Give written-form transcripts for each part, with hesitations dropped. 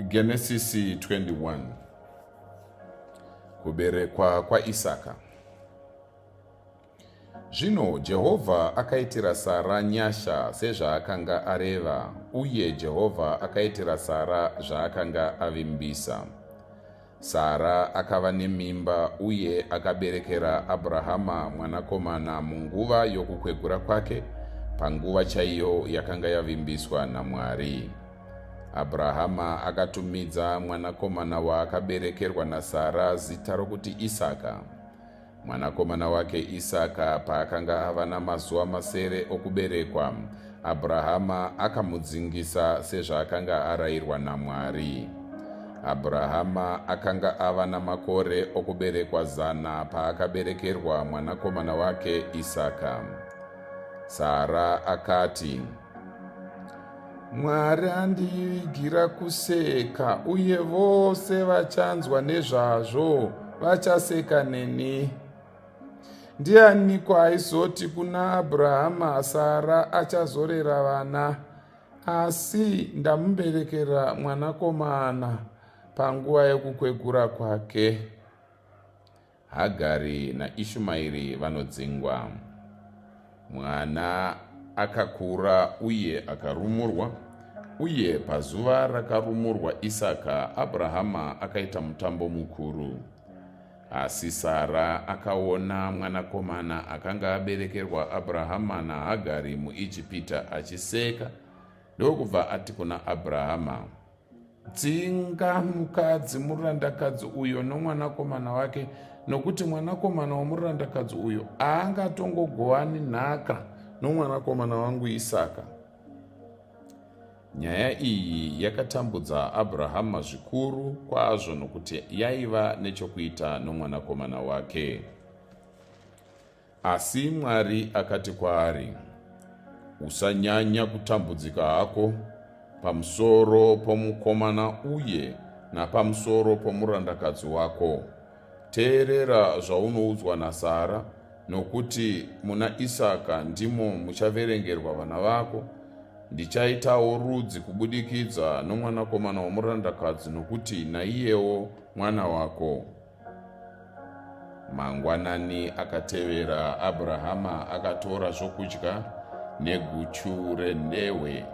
Genesisi 21 Kuberekwa kwaIsaka. Zvino Jehovha akaitira Sara nyasha sezvaakanga areva, uye Jehovha akaitira Sara zvaakanga avimbisa. Sara akava nemimba uye akaberekera Abrahama mwanakomana munguva yokukwegura kwake, panguva chaiyo yakanga yavimbiswa naMwari. Abrahama akatumidza mwanakomana waakaberekerwa naSara zita rokuti Isaka. Mwanakomana wake Isaka paakanga ava namazuva masere okuberekwa, Abrahama akamudzingisa sezvaakanga arayirwa naMwari. Abrahama akanga ava namakore okuberekwa zana paakaberekerwa mwanakomana wake Isaka. Sara akati, Mwari andivigira kuseka uye vose vachanzwa nezvazvo vachaseka neni. Ndianiko aizoti kuna Abrahama, Sara achazorera vana, asi ndamuberekera mwanakomana panguva yokukwegura kwake. Hagari naIshumaeri vanodzingwa. Mwana akakura uye akarumurwa, uye pazuva rakarumurwa Isaka, Abrahama akaita mutambo mukuru. Asi Sara akaona mwanakomana akanga aberekerwa Abrahama naHagari muIjipita achiseka, ndokubva ati kuna Abrahama, Dzinga mukadzi murandakadzi uyo nomwanakomana wake, nokuti mwanakomana womurandakadzi uyo haangatongogovani nhaka nomwanakomana wangu Isaka. Nyaya iyi yakatambudza Abrahama zvikuru kwazvo nokuti yaiva nechokuita nomwanakomana wake. Asi Mwari akati kwaari, Usanyanya kutambudzika hako pamusoro pomukomana uye napamusoro pomurandakadzi wako. Teerera zvaunoudzwa naSara, nokuti muna Isaka ndimo muchaverengerwa vana vako. Ndichaitawo rudzi kubudikidza nomwanakomana womurandakadzi, nokuti naiyewo mwana wako. Mangwanani akatevera Abrahama akatora zvokudya neguchu redehwe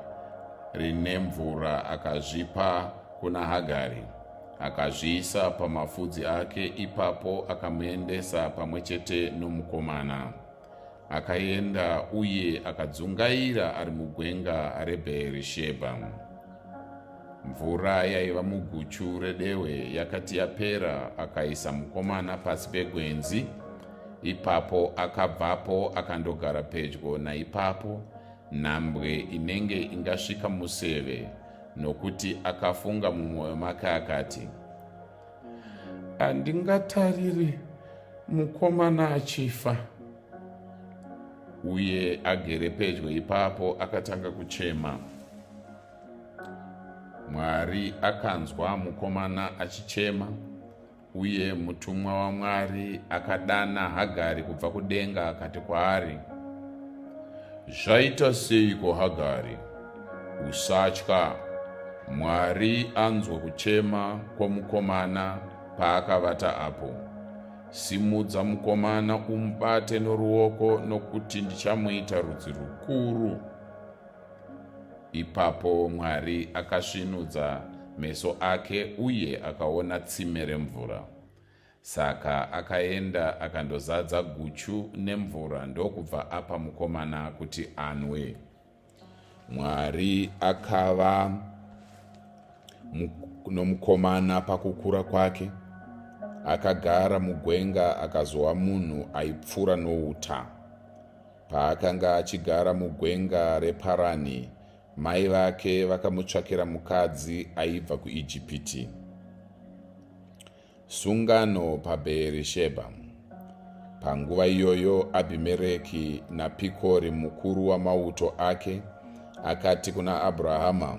rine mvura akazvipa kuna Hagari. Akazviisa pamafudzi ake ipapo akamuendesa pamwe chete nomukomana. Akaenda uye akadzungaira ari mugwenga reBheerishebha. Mvura yaiva muguchu redehwe yakati yapera, akaisa mukomana pasi pegwenzi. Ipapo akabvapo akandogara pedyo naipapo, nhambwe inenge ingasvika museve, nokuti akafunga mumwoyo make akati, Handingatariri mukomana achifa. Uye agere pedyo ipapo akatanga kuchema. Mwari akanzwa mukomana achichema, uye mutumwa waMwari akadana Hagari kubva kudenga akati kwaari, Zvaita seiko Hagari? Usatya, Mwari anzwa kuchema kwomukomana paakavata apo. Simudza mukomana umubate noruoko nokuti ndichamuita rudzi rukuru. Ipapo Mwari akasvinudza meso ake uye akaona tsime remvura. Saka akaenda akandozadza guchu nemvura ndokubva apa mukomana kuti anwe. Mwari akava nomukomana pakukura kwake. Akagara mugwenga akazova munhu aipfura nouta. Paakanga achigara mugwenga reParani, mai vake vakamutsvakira mukadzi aibva kuIjipiti. Sungano paBheerishebha. Panguva iyoyo Abhimereki naPikori mukuru wamauto ake akati kuna Abrahama,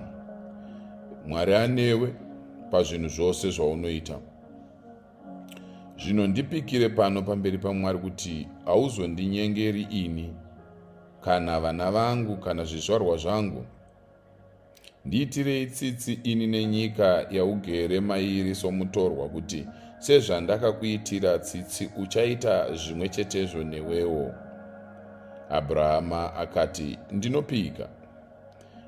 Mwari anewe pazvinhu zvose zvaunoita. Zvino ndipikire pano pamberi paMwari kuti hauzondinyengeri ini kana vana vangu kana zvizvarwa zvangu. Ndiitirei tsitsi ini nenyika yaugere mairi somutorwa kuti sezvandakakuitira tsitsi uchaita zvimwe chetezvo newewo. Abrahama akati, Ndinopika.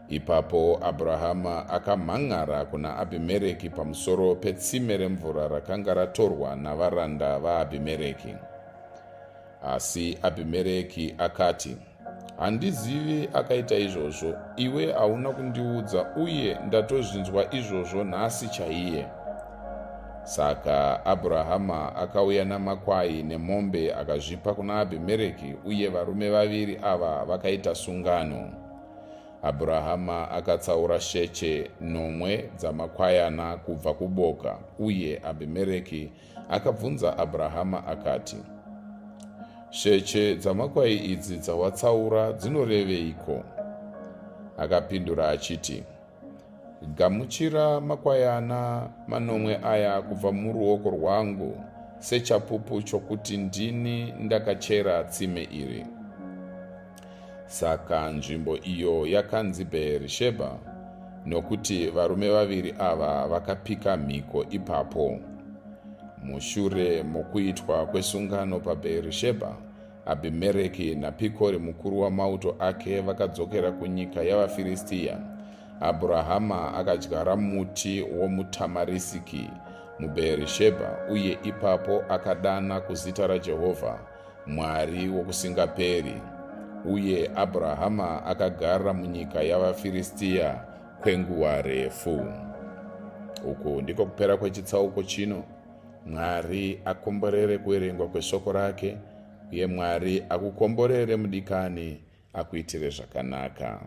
Ipapo Abrahama akamhan'ara kuna Abhimereki pamusoro petsime remvura rakanga ratorwa navaranda vaAbhimereki. Asi Abhimereki akati, Handizivi akaita izvozvo, iwe hauna kundiudza uye ndatozvinzwa izvozvo nhasi chaiye. Saka Abrahama akauya namakwai nemombe akazvipa kuna Abhimereki uye varume vaviri ava vakaita sungano. Abrahama akatsaura sheche nomwe dzamakwayana kubva kuboka uye Abhimereki Akabvunza Abrahama akati, Sheche dzamakwai idzi dzawatsaura dzinoreveiko? Akapindura achiti, Gamuchira makwayana manomwe aya kubva muruoko rwangu sechapupu chokuti ndini ndakachera tsime iri. Saka nzvimbo iyo yakanzi Bheerishebha nokuti varume vaviri ava vakapika mhiko ipapo. Mushure mokuitwa kwesungano paBheerishebha, Abhimereki naPikori mukuru wamauto ake vakadzokera kunyika yavaFiristia. Abhurahama akadyara muti womutamarisiki muBheerishebha uye ipapo akadana kuzita raJehovha Mwari wokusingaperi, uye Abrahama akagara munyika yavaFiristia kwenguva refu. Uku ndiko kupera kwechitsauko chino. Mwari akomborere kuverengwa kweshoko rake, uye Mwari akukomborere mudikani, akuitire zvakanaka.